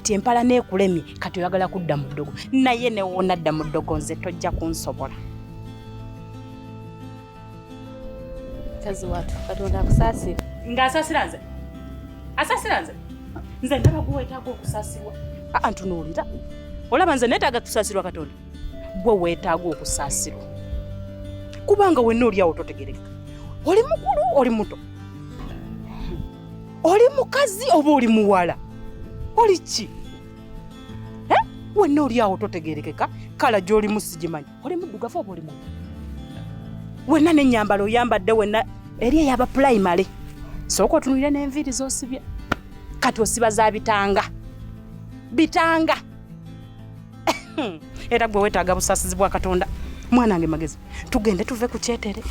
Kati empala neekulemye, kati oyagala kudda mu ddogo, naye newoonadda mu ddogo nze tojja kunsobola. Kazi watu, Katonda akusaasire. Ng'asaasira nze? Asaasira nze? Nze ndaba gwe weetaaga okusaasirwa. Aa, ntunuulira. Olaba nze neetaaga kusaasirwa Katonda? Gwe weetaaga okusaasirwa. Kubanga wenna oli awo totegerekeka. Oli mukulu, oli muto? Oli mukazi oba oli muwala? Oli ki? Wenna oli awo totegerekeka, kala gy'olimu sigimanyi. Oli muddugavu oba oli muto? Wenna n'ennyambalo oyambadde wenna eri ey'aba pulayimale. Sooka otunuulire n'enviiri z'osibye. Kati osiba za bitanga. Bitanga. Era gwe weetaaga busaasizi bwa Katonda. Mwanange Magezi, tugende tuve ku kyetere.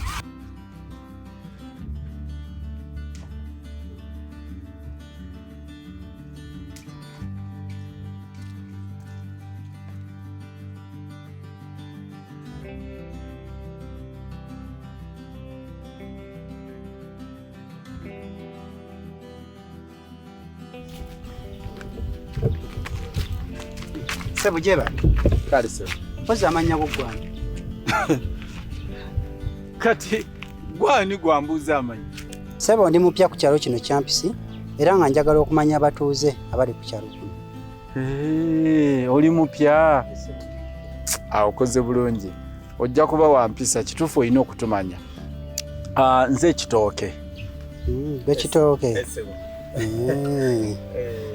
Sebo gyebale. Kale sebo. Mpozi amannya go gwani? Kati gwani gwambuuza amannya? Sebo ndi mupya ku kyalo kino Kyampisi era nga njagala okumanya abatuuze abali ku kyalo kuno. Oli mupya? Awo okoze bulungi. Ojja kuba wa mpisa, kituufu olina okutumanya. Nze Kitooke. Gwe Kitooke.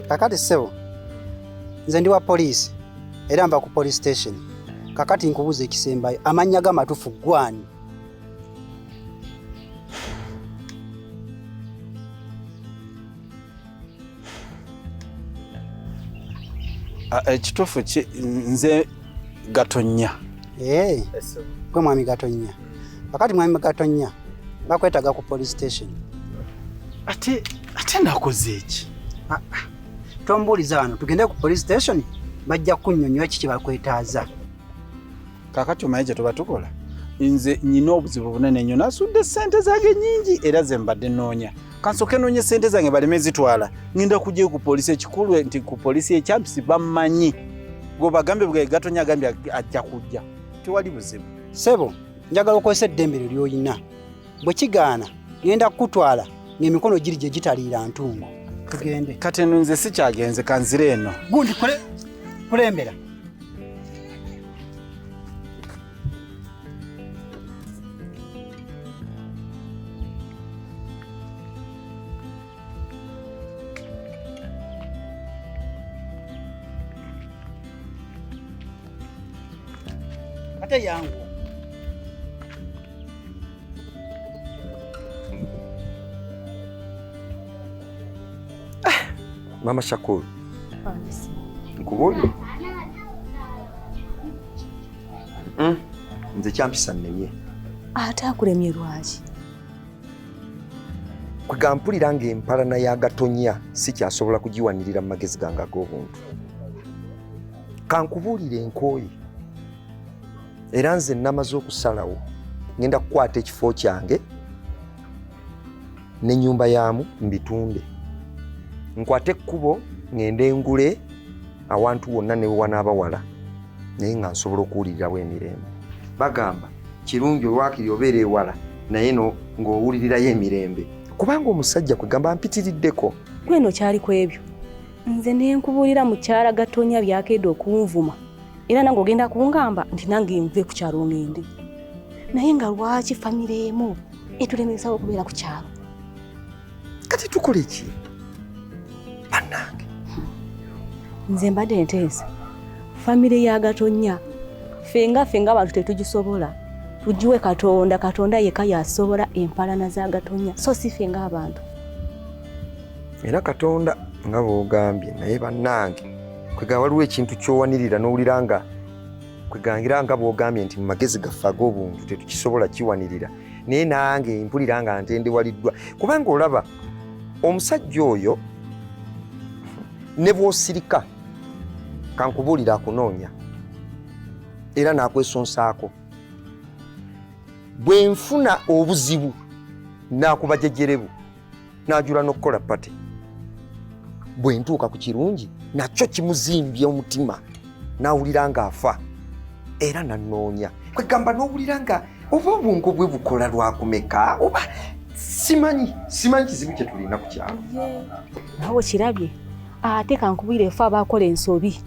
Kakati ssebo, nze ndi wa poliisi era nva ku police station. Kakati nkubuuza ekisembayo, amannya go amatuufu gwani? Ekituufu ki nze Gatonnya. Gwe mwami Gatonnya. Kakati mwami Gatonnya bakwetaaga ku police station. Ate nakoze eki? Tombuuliza wano, tugende ku police station bajja kunnyonnyola kiki bakwetaaza. Kaakati omanyi kye tuba tukola? Nze nnina obuzibu bunene nnyo, nasudde ssente zange nnyingi era ze mbadde nnoonya. Kansooke nnoonye ssente zange baleme zitwala. Ngenda kujjayo ku poliisi, ekikulu nti ku poliisi y'e Kyampisi bammanyi. Gwe bagambe bwe Gatonnya agambye ajja kujja. Tewali buzibu. Ssebo, njagala okozesa eddembe lyo ly'olina. Bwe kigaana, ngenda kukutwala ng'emikono giri gye gitaliira ntungo. Tugende. Kati eno nze sikyagenze, kanzire eno. Gundi kulembera. Ate yangu. Mama Shakur. Nkubuulire. Nze kyampisa nnemye. Ate akulemye lwaki? Kwegampulira ng'empalana ya Gatonnya sikyasobola kugiwanirira mu magezi gange ag'obuntu. Kankubuulire enkooye. Era nze namaze okusalawo ngenda kukwata ekifo kyange n'ennyumba yaamu mbitunde. Nkwate ekkubo ngende ngule awantu wonna ne we wanaaba wala, naye nga nsobola okuwulirirawo emirembe. Bagamba kirungi olwakiri obeera ewala naye no ng'owulirirayo emirembe, kubanga omusajja kwegamba mpitiriddeko. Gweno kyali ku ebyo nze ne nkubuulira mukyala Gatonnya byakedde okunvuma, era nange ogenda kungamba nti nange nve ku kyalo ngende. Naye nga lwaki famire emu etulemesawo okubeera ku kyalo? Kati tukole ki bannange? Nze mbadde nteesa famire ya Gatonnya ffe nga ffe ng'abantu tetugisobola, tugiwe Katonda. Katonda yekka yasobola empalana za Gatonnya, so si ffe ng'abantu. Era Katonda nga bw'ogambye, naye bannange kwega waliwo ekintu ky'owanirira n'owulira nga kwegangira nga bw'ogambye nti mu magezi gaffe ag'obuntu tetukisobola kiwanirira, naye nange mpulira nga ntendewaliddwa, kubanga olaba omusajja oyo ne bw'osirika kankubuulira akunoonya era n'akwesonsaako. Bwe nfuna obuzibu n'akuba jejerebu n'ajula n'okukola pate. Bwe ntuuka ku kirungi Nakyo kimuzimbye omutima n'awulira ng'afa era nanoonya. Kwegamba n'owulira nga oba obwongo bwe bukola lwakumeka oba simanyi kizibu kye tulina ku kyalo. Nawe kirabye ate kankubwire efe abakola ensobi.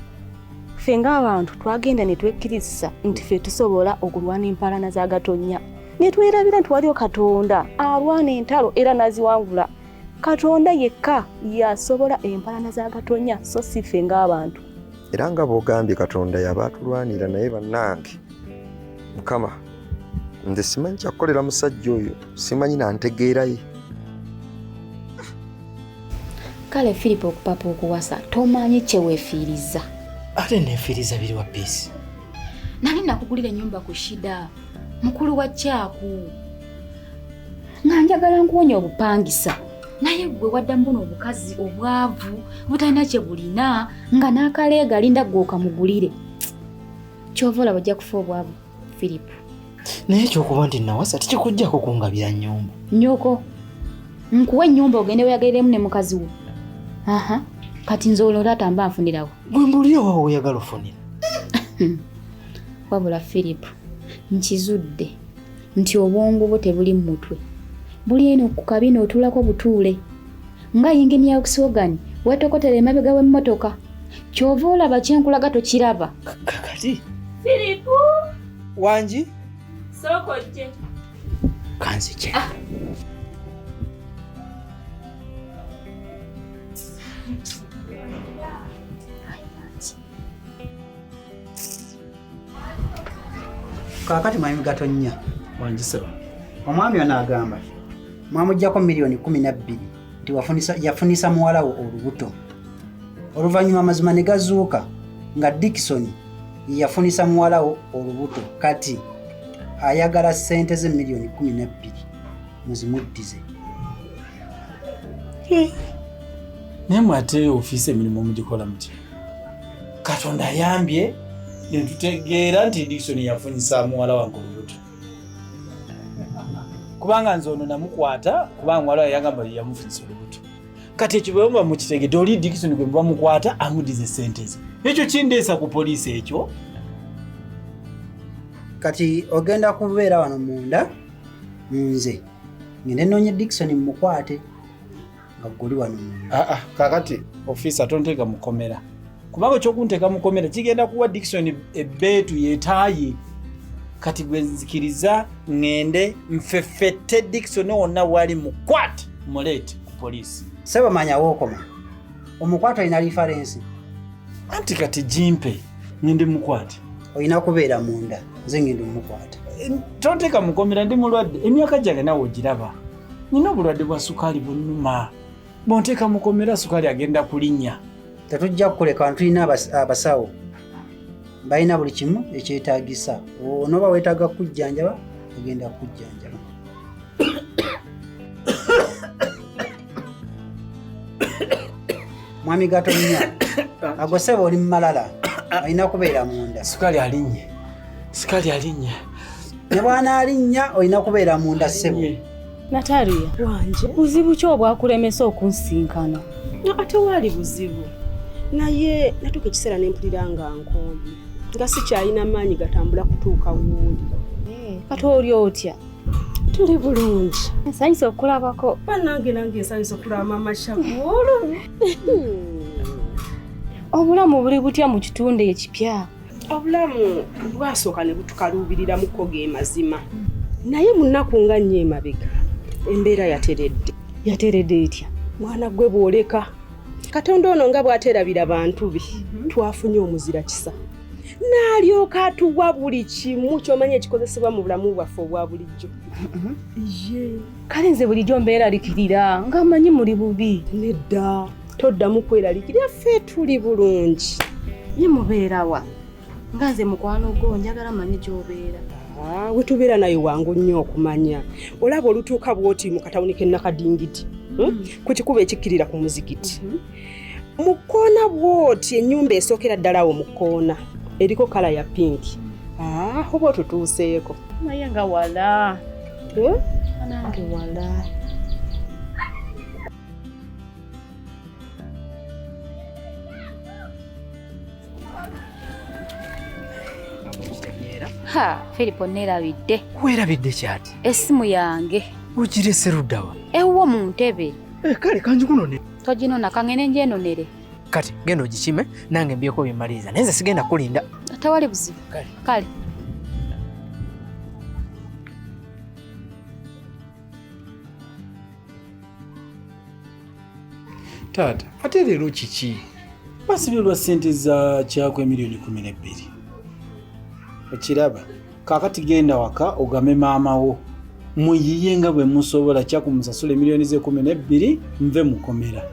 Ffe ng'abantu twagenda ne twekkiriza nti ffe tusobola okulwana empalana za Gatonnya. Ne twerabira nti waliwo Katonda alwana entalo era n'aziwangula. Katonda yekka yasobola empalana za Gatonnya so si ffe ng'abantu. Era nga bw'ogambye Katonda yaba atulwanira naye bannange Mukama nze simanyi kyakukolera musajja oyo, simanyi nantegeera ye. Kale Philip okupapa okuwasa tomanyi kye weefiiriza. Ate neefiiriza biri wa peace. Nali nakugulira ennyumba ku Shida mukulu wa Kyaku nga njagala nkuwonya obupangisa naye gwe wadda mbuno obukazi obwavu butalina kye bulina nga n'akaleega linda gwe okamugulire. Kyova olaba ojja kufa obwavu Philip. Naye ekyokuba nti nawasa tekikuggyako kungabira nnyumba. Nnyoko nkuwa ennyumba ogende weyagaliremu ne mukazi wo. Aha, kati nze olwo taata mba nfunirawo. Gwe mbuulire waawe oyagala ofunira. Wabula Philip nkizudde nti obwongo bwo tebuli mu mutwe. Buli eno ku kabina otuulako butuule. Nga yingini ya oxygen weetokotera emabega w'emmotoka. Ky'ova olaba kye nkulaga tokiraba. Kakati. Philip! Wangi? Sooka ojje. Kanzije. Kaakati mwami Gatonnya. Wangi ssebo. Omwami ono agamba mwamuggyako miliyoni 12 nti yafunisa muwala wo olubuto. Oluvannyuma amazima ne gazuuka nga Dickson yafunisa muwala wo olubuto kati ayagala ssente ze miliyoni 12 muzimuddize. Naye mwe ate ofiisi emirimu mugikola mutya? Katonda ayambye ne tutegeera nti Dickson yafunyisa muwala wange olubuto. Kubanga nze ono namukwata kubanga muwala we yagamba yamufunyisa olubuto. Kati ekyo bwe muba mukitegedde oli Dickson gwe muba mukwata amuddize ssente ze. Ekyo kindeesa ku poliisi ekyo. Kati ogenda kubeera wano munda nze ngende nnoonye Dickson mmukwate nga ggwe oli wano munda. Kaakati ofiisa tonteeka mu kkomera. Kubanga ekyokunteeka mu kkomera kigenda kuwa Dickson ebbeetu yeetaaye. Kati gwe nzikiriza ŋŋende nfeffette Dickson wonna wali mukwate muleete ku poliisi. Ssebo manya wookoma. Omukwate olina lifalensi. Anti kati gimpe ŋŋende mukwate. Olina kubeera munda nze ŋŋenda omukwata. Tonteeka mu kkomera ndi mulwadde emyaka gyange naawe ogiraba. Nina obulwadde bwa sukaali bunnuma. Bw'onteeka mu kkomera sukaali agenda kulinnya. Tetujja kukuleka wano tulina abasawo. Balina buli kimu ekyetaagisa. Onooba weetaaga kujjanjaba, ogenda kujjanjaba. Mwami Gatonnya, ago ssebo oli mu malala, olina kubeera munda. Sukaali alinnye. Sukaali alinnye. Ne bw'anaalinnya olina kubeera munda ssebo. Natalia, Wanje. buzibu ki obwakulemesa okunsinkana? Ate waali buzibu. Naye natuuka ekiseera ne mpulira nga nkooye. Nga sikyalina maanyi gatambula kutuuka wooli. Kati oli otya? Tuli bulungi. Nsanyuse okukulabako. Bannange nange nsanyuse okulaba Maama Shakulu. Obulamu buli butya mu kitundu ekipya? Obulamu bwasooka ne butukaluubiriramuko ge mazima. Naye mu nnaku nga nnya emabega embeera yateredde. Yateredde etya? Mwana gwe bw'oleka. Katonda ono nga bw'ateerabira bantu be, twafunye omuzira kisa. N'alyoka atuwa buli kimu ky'omanyi ekikozesebwa mu bulamu bwaffe obwa bulijjo. Kale nze bulijjo mbeeralikirira nga mmanyi muli bubi. Nedda, toddamu kweraliikirira ffe tuli bulungi. Ye mubeera wa? Nga nze mukwano gwo njagala mmanyi gy'obeera. We tubeera naye wangu nnyo okumanya. Olaba olutuuka bw'oti mu katawuni k'e Nakadingidi, ku kikubo ekikkirira ku muzikiti. Mu kkoona bw'oti ennyumba esookera ddala awo mu kkoona eriko kala ya pinki. Oba otutuuseeko. Naye nga wala. Nange wala. Ha, Filipo neerabidde. Weerabidde kyati? Essimu yange. Ogirese luddawa? Ewuwo mu ntebe. Kale kanjikunone. Toginona kangene njenonere. Kati genda ogikime nange mbyeko bimmaliriza naye nze sigenda kulinda. Tewali buzibu. Kale. Taata, ate leero kiki? Basibirwa ssente za kyako emiliyoni 12. Okiraba, kaakati genda waka ogame maama wo. Muyiye nga bwe musobola kyakumusasula emiliyoni ze 12 nve mukomera.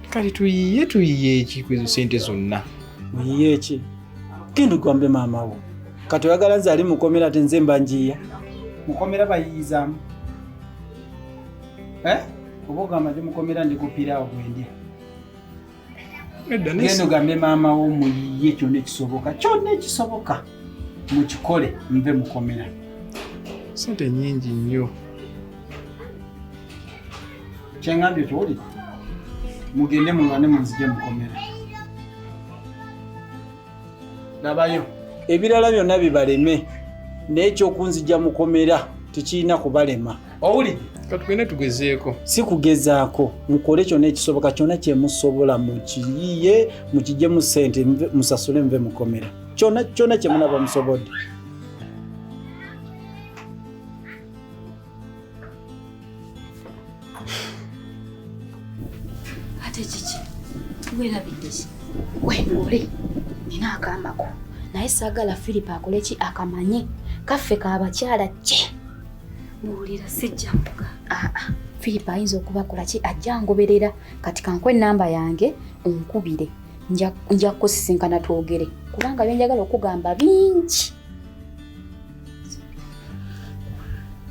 Kati tuyiye eki ku ezo ssente zonna? Muyiye eki? Genda ogambe maama wo. Kati oyagala nze ali mukomera ate nze mba njiya. Mukomera bayiyizaamu. Oba ogamba nti mukomera ndikupiira bwendya. Genda ogambe maama wo muyiye kyonna ekisoboka. Kyonna ekisoboka mukikole nve mukomera. Ssente nnyingi nnyo. Kyengambye okiwulira? Mugende mulwane munzije mukomera. Labayo ebirala byonna bibaleme naye ekyokunzija mukomera tekirina kubalema. Owulidde? Katugende tugezeeko. Si kugezaako, mukole kyonna ekisoboka kyonna kye musobola mukiyiye mukijjemu ssente musasule nve mukomera. Kyonna kyonna kye munaaba musobodde. Ate kiki? Weerabidde ki? Wengole nina akaamako naye saagala Filipo akole ki akamanye kaffe k'abakyala ki? Mbuulira sijja muga. Filipo ayinza okubakola ki ajja ngoberera kati kankwe ennamba yange onkubire nja kusisinkana twogere kubanga bye njagala okugamba bingi.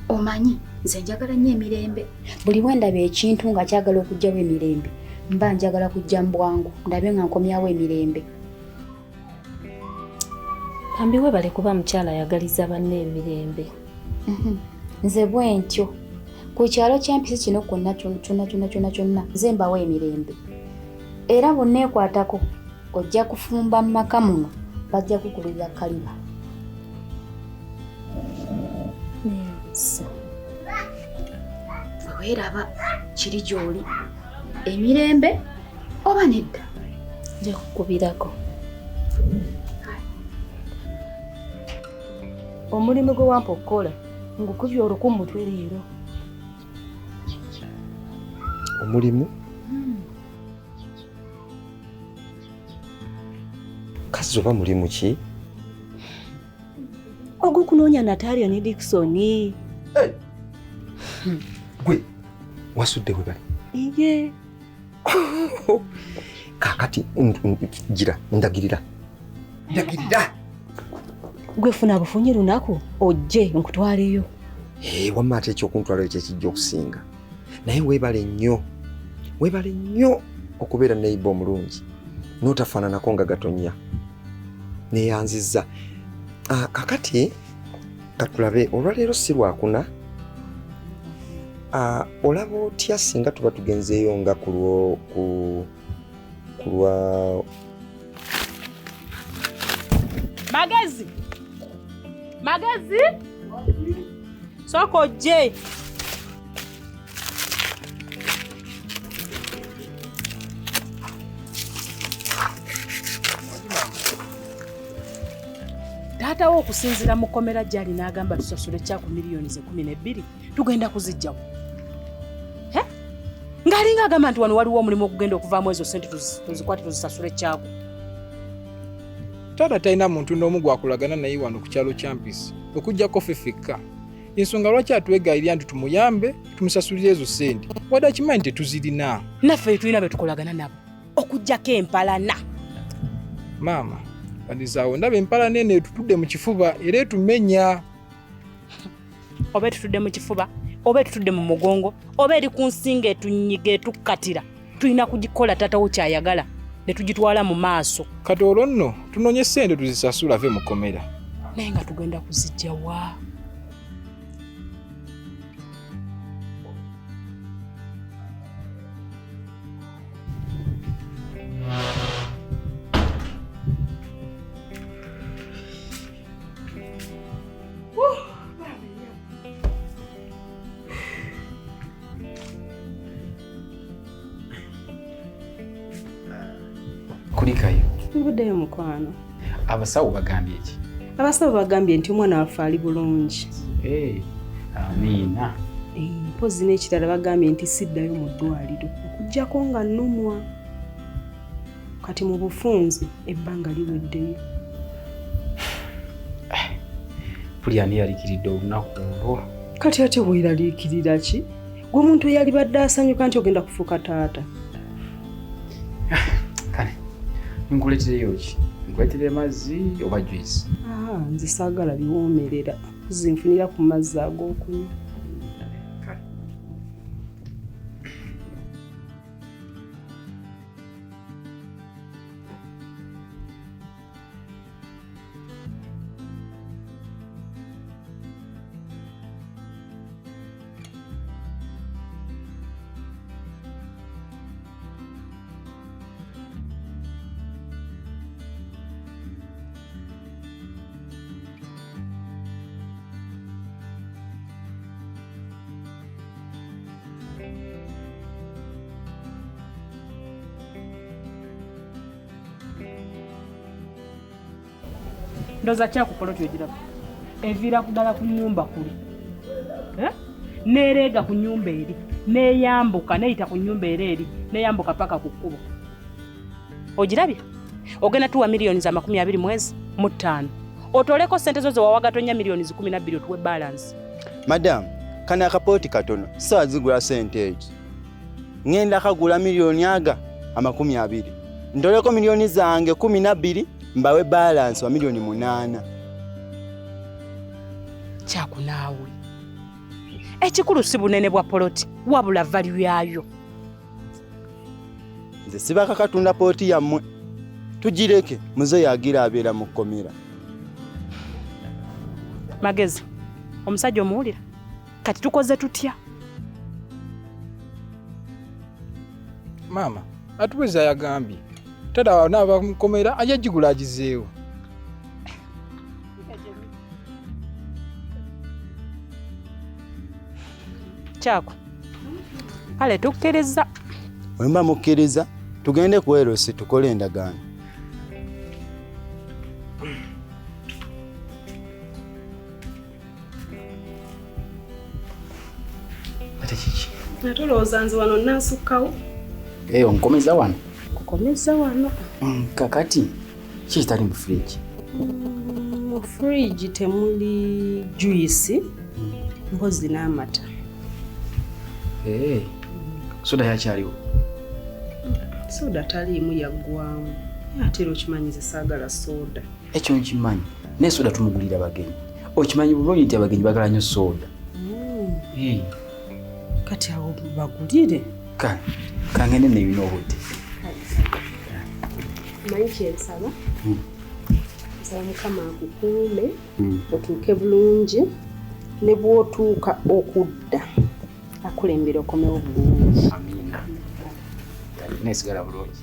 Omanyi nze njagala nnyo emirembe. Buli bwe ndaba ekintu nga kyagala okuggyawo emirembe mba njagala kujja mu bwangu ndabe nga nkomyawo emirembe. Bambi weebale kuba mukyala ayagaliza banne emirembe. Nze bwe ntyo ku kyalo ky'empisi kino kwonna kyonna kyonna kyonna kyonna nze mbawo emirembe. Era bw'onneekwatako ojja kufumba mu maka muno bajja kukulirira kaliba. Weeraba kiri gy'oli emirembe oba nedda? Nja kukubirako. Omulimu gwe wampa okukola ngukubye oluku mu mutwe leero. Omulimu? Kazi oba mulimu ki? Ogw'okunoonya Natalia ne Dickson. Gwe wasudde we bali? Iye. Kaakati gira ndagirira. Ndagirira. Gwe funa bufunyi lunaku ojje nkutwaleyo. Wamma ate ekyokuntwalayo kye kijja okusinga. Naye weebale nnyo. Weebale nnyo okubeera neighbor omulungi. N'otafaananako nga Gatonnya. Neeyanzizza. Kaakati katulabe olwaleero si lwakuna. Olaba otya singa tuba tugenzeeyo nga ku lwa Magezi! Magezi! Sooka ojje. Taata wo okusinziira mu kkomera gy'ali n'agamba tusasule kyaku miliyoni ze 12 tugenda kuzijjawo. Ng'alinga agamba nti wano waliwo omulimu ogugenda okuvaamu ezo ssente tuzikwate tuzisasule kyaku. Taata talina muntu n'omu gwakulagana naye wano ku kyalo kya Mpisi okuggyako ffe ffekka. Ensonga lwaki atwegayirira nti tumuyambe tumusasulire ezo ssente wadde akimanyi nti tetuzirina. Naffe tulina be tukolagana nabo okuggyako empalana. Maama, kandizaawo ndaba empalana eno etutudde mu kifuba era etumenya. Oba etutudde mu kifuba, oba etutudde mu mugongo, oba eri ku nsinga etunyiga etukkatira, tulina kugikola taata wo ky'ayagala ne tugitwala mu maaso. Kati olwo nno tunoonye ssente tuzisasule ave mu kkomera. Naye nga tugenda kuzijja wa? Kulikayo. Nvuddeyo mukwano. Abasawo bagambye ki? Abasawo bagambye nti omwana waffe ali bulungi. Amiina. Mpozzi n'ekirala bagambye nti siddayo mu ddwaliro okuggyako nga nnumwa. Kati mu bufunze ebbanga liweddeyo. Pulya neeraliikiridde olunaku olwo. Kati ate weeraliikirira ki? Gwe omuntu eyalibadde asanyuka nti ogenda kufuuka taata. Kale nkuleetereyo ki? Nkuleetere mazzi oba juice? Nze saagala biwoomerera. Zinfunira ku mazzi ag'okunywa. Ndoza kyakukola otyo ogiraba eviira ddala ku nnyumba kuli neereega ku nnyumba eri neeyambuka neeyita ku nnyumba era eri neeyambuka paka ku kkubo. Ogirabye? Ogenda tuwa miliyoni za 25 otoleko ssente zo ze wawa Gatonya miliyoni 12 otuwe balance. Madam, kano akapooti katono saawa zigula ssente ezo. Ŋŋenda kagula miliyoni aga 20. Ntoleko miliyoni zange 12 mbawe balance wa miliyoni 8. Kyakunaawe. Ekikulu si bunene bwa poloti wabula value yaayo. Nze sibaka katunda poloti yammwe. Tugireke muzeeyi agira abeera mu kkomera. Magezi, omusajja omuwulira? Kati tukoze tutya? Maama, atuweza yagambye. Taata naaba mukomera ajja gigula agizeewo. Kyako. Kale tukkiriza. Bwe mba mukkiriza tugende ku LC tukole endagaano. Ate kiki? Ate olowooza nze wano nnaasukkawo? Onkomeza wano? Nkukomeza wano. Kakati ki kitali mu fridge? Mu fridge temuli juice mpozi n'amata. Soda yakyaliwo? Soda taliimu yaggwamu. Ate era okimanyi nze saagala soda. Ekyo nkimanyi. Naye soda tumugulira bagenyi. Okimanyi bulungi nti abagenyi baagala nnyo soda. Kati awo bagulire. Kangende neebina obudde. Manyi kyensaba? Nsaba Mukama akukuume, otuuke bulungi, ne bw'otuuka okudda akulembera okomewo bulungi. Amiina. Neesigala bulungi.